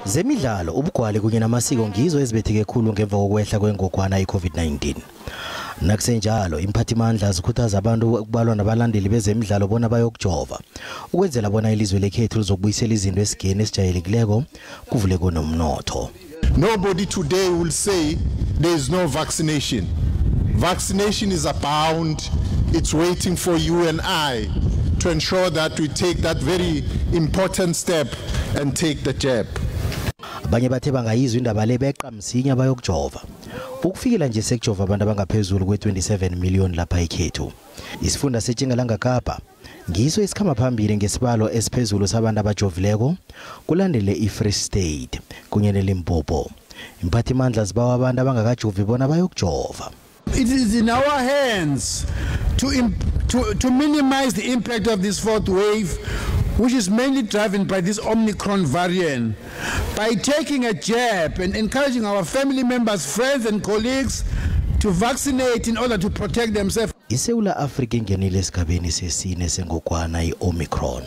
Zemidlalo, ubugwali kunye namasiko ngizo ezibetheke khulu ngemva kokwehla kwengogwana i-COVID-19. Nakusenjalo, imphathimandla zikhuthaza abantu ukubalwa nabalandeli bezemidlalo bona bayokujova ukwenzela bona ilizwe lekhethu lizokubuyisela izinto esigeni esijayelekileko, kuvuleke nomnotho. Nobody today will say there is no vaccination. Vaccination is abound. It's waiting for you and I to ensure that we take that very important step and take the jab. Abanye bathe bangayizwa indaba le, beqa msinya bayokujova. Ukufikela nje, sekujova abantu abangaphezulu kwe-27 million lapha ekhethu. Isifunda seTjingalanga Kapa ngiso esikhamba phambili ngesibalo esiphezulu sabantu abajovileko, kulandele i-Free State kunye neLimpopo. Imphathimandla zibawa abantu abangakajovi bona bayokujova. It is in our hands to minimize the impact of this fourth wave, which is mainly driven by this Omicron variant, by taking a jab and encouraging our family members, friends, and colleagues to vaccinate in order to protect themselves. ISewula Afrika ingenile esigabeni sesine sengogwana i-Omicron.